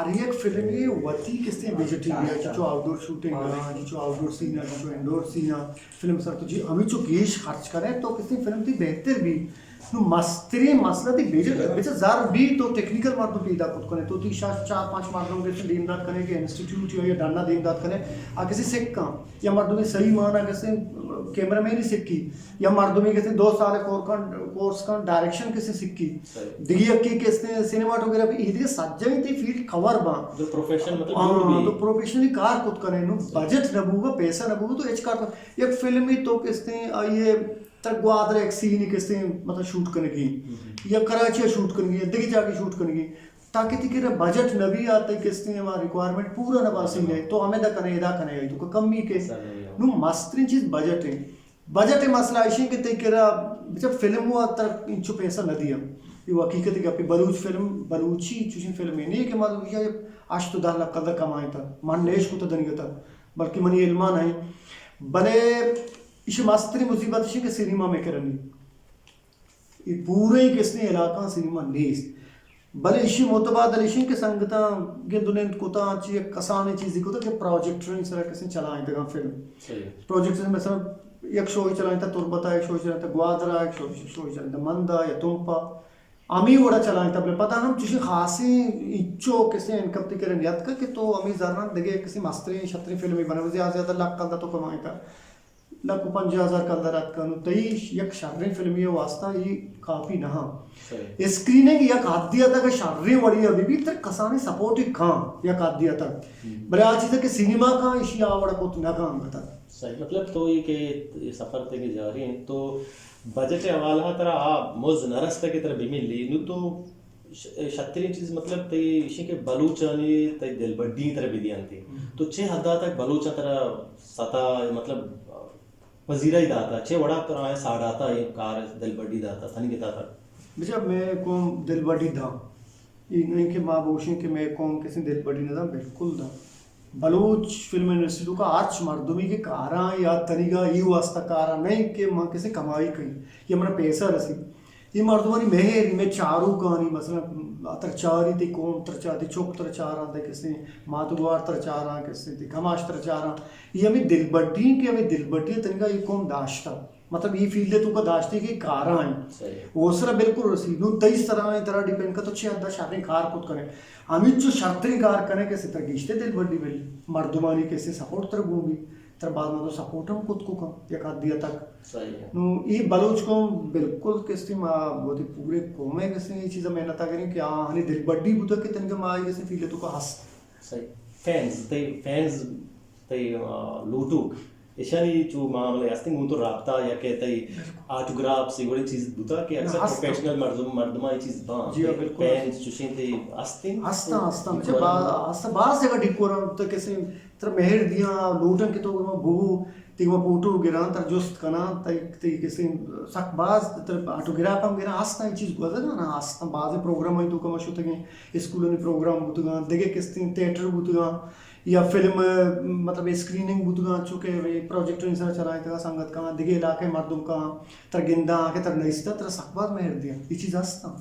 ہر یک فلمے وتی کسیں بجٹے بی، چچو آؤٹ ڈور شوٹنگ آ، چچو آؤٹ ڈور سین آ، چچو انڈور سین آ، فلم سر تو جی ہمیں چو گیش خرچ کرے تو کسیں فلم تئی بہتر بی۔ نو مستریں مسئلہ تئی بجٹ، بجٹ زر بی تو ٹیکنیکل مردم پیدا کت کنے، تو تئی شش چار پانچ مردم کسیں دیم دات کنے کہ انسٹیٹیوٹ یا، یا ڈنا دیم دات کنے، آ کسیں سکاں یا مردم صحیح مانا کسیں کیمرہ مین سکی۔ یا مردمے کسیں دو سال کور کن، کورس کن، ڈائریکشن کسیں سکی۔ صحیح۔ دگہ یکے کسیں سینماٹوگرافی، اے دگہ سجہیں تئی فیلڈ کور باں۔ تو پروفیشن مطلب ہاں، دور بی۔ تو پروفیشنلی کار کت کنے، نو بجٹ نہ بوگا، پیسہ نہ بوگا، تو ہچ کار کن۔ یک فلمے تو کسیں آئیے تر گوادر یک سینے کسیں مطلب شوٹ کنگی۔ ہم۔ یا کراچی شوٹ کنگی، یا دگہ جاگہ شوٹ کنگی۔ تاکہ تئی کرا بجٹ نہ بی آ تئی کسیں ہما ریکوائرمنٹ پورا نہ با سینے، تو ہمیں دا کنے، ادا کنے، تو کمی کے۔ صحیح۔ نو مستریں چیز بجٹ ہے۔ بجٹ ءِ مسئلہ ایش انت کہ تئی کرا بچار فلم ءَ ترا انچو پیسہ نہ دیاں۔ اے حقیقت گپے، بلوچ فلم، بلوچی چوشیں فلمے نہ کہ ما گوشاں ہشت و دہ لکھ کلدار کمائینتہ، من نہ اش کتہ دنیگتہ، بلکہ منی علم ءَ نہ انت۔ بلے ایشی مستریں مصیبت ایش انت کہ سینما مئے کرا نی۔ اے پوریں کسیں علاقہ سینما نیست۔ بلے ایشی متبادل ایش انت کہ سنگتاں گند و نند کتاں، چہ یک کسانیں چیزے کتہ کہ پروجیکٹرانی سرا کسیں چلائینتگاں فلم۔ صحیح۔ پروجیکٹر مثلاً یک شوے چلائینتہ تربت ءَ، یک شوے چلائینتہ گوادر ءَ، یک شو-، شوے چلائینتہ مند ءَ یا تمپ ءَ۔ ہمے وڑا چلائینتہ، بلے پدا ہم چوشیں خاصیں انچو کسیں انکم تئی کرا نیاتکہ کہ تو ہمے زراں دگہ کسیں مستریں شتریں فلمے بنائے، زیادہ زیادہ لکھ کلدار تو کمائینتہ۔ لکھ و پنجاہ ہزار کلدار اتکہ، نو تئی یک شریں فلمے ءِ واسطہ اے کافی نہ ہاں۔ صحیح۔ اسکریننگ یک حدے ءَ تک شریں وڑے ءَ بہ بیت، ترا کسانیں سپورٹ کاں یک حدے ءَ تک۔ ہم۔ بلے آ چیز کہ سینما کاں، ایشی آ وڑا کت نہ کاں انگت۔ صحیح، مطلب تو اے کہ اے سفر تئی کہ جاری انت، تو بجٹ ءِ حوالہ ءَ ترا آ مز نہ رستہ کہ ترا بہ ملی، نو تو ش-، شتریں چیز مطلب تئی ایشی کہ بلوچانی تئی دلبڈی ترا بدیانتی۔ ہم۔ تو چہ حدا تک بلوچاں ترا ستا مطلب پذیرائی داتا، چہ وڑا ترا آیاں ساڑاتا، اے کار دلبڈی داتا، تنیگتا تک؟ بچار مئے قوم دلبڈی داں۔ اے نہ کہ ما بگوشیں کہ مئے قوم کسیں دلبڈی نہ داں، بالکل داں۔ بلوچ فلم انڈسٹری توکا ہرچ مردمے کہ کاراں یا تنیگا اے واسطہ کاراں نہ کہ من کسیں کمائی کئیں یا منا پیسہ رسی۔ اے مردمانی مہر، مئے چاروکانی، مثلاً ترا چاری، تئی قوم ترا چار، تئی چک ترا چاراں، تئی کسیں مات گوار ترا چاراں، کسیں تئی کماش ترا چاراں۔ اے ہمے دلبڈی انت کہ ہمے دلبڈی تنیگا اے قوم داشتہ۔ مطلب اے فیلڈ ءِ توکا داشتہ کہ کاراں انت۔ صحیح۔ او سرا بالکل رسی۔ نوں تئی سرا انت، ترا ڈیپینڈ کن تو چہ حدا شریں کار کت کنے۔ ہمینچو شرتریں کار کنے کہ ترا گیشتر دلبڈی ملی۔ مردمانی کسیں سپورٹ ترا گون بی۔ ترا باز مردم سپورٹ ہم کت کو کن یک حدے تک۔ صحیح ہے۔ نوں اے بلوچ قوم بالکل کسیں ما وتی پورے قوم ءِ کسیں اے چیزا محنت ءَ کریں کہ آہانی دلبڈی بوتگ کہ تنیگا ما اے کسیں فیلڈ ءِ توکا ہست۔ صحیح۔ فینز، تئی فینز، تئی، آ، لوٹوک، ایشانی چو معاملے ہستیں، گوں تو رابطہ یا کہ تئی بالکل۔ آٹوگرافز، اے وڑیں چیز بوتا کہ اکثر نہ، ہستاں۔ پروفیشنل مردم، مردماں اے چیز باں۔ جی ہاں، بالکل۔ فینز چوشیں تئی ہستیں؟ ہستاں، ہستاں۔ ڈیکورم؟ بچار با-، ہستاں، باز جگہ ڈیکورم تو کسیں ترا مہر دیاں، لوٹاں کہ تو بو، تئی گوما فوٹو گراں، ترا جست کناں، تئی، تئی کسیں سک باز، ترا آٹوگراف ہم گراں، ہستاں اے چیز گوزگاں نا، ہستاں بازیں پروگرام آئی توکا ما شتگیں، اسکولانی پروگرام بوتگاں، دگہ کستیں تھیٹر بوتگاں، یا فلم، مطلب اسکریننگ بوتگاں، چونکہ اے پروجیکٹرانی سرا چلائینتگاں، سنگت کاں، دگہ علاقہ مردم کاں، ترا گنداں کہ ترا نیستا، ترا سک باز مہر دیاں، اے چیز ہستاں۔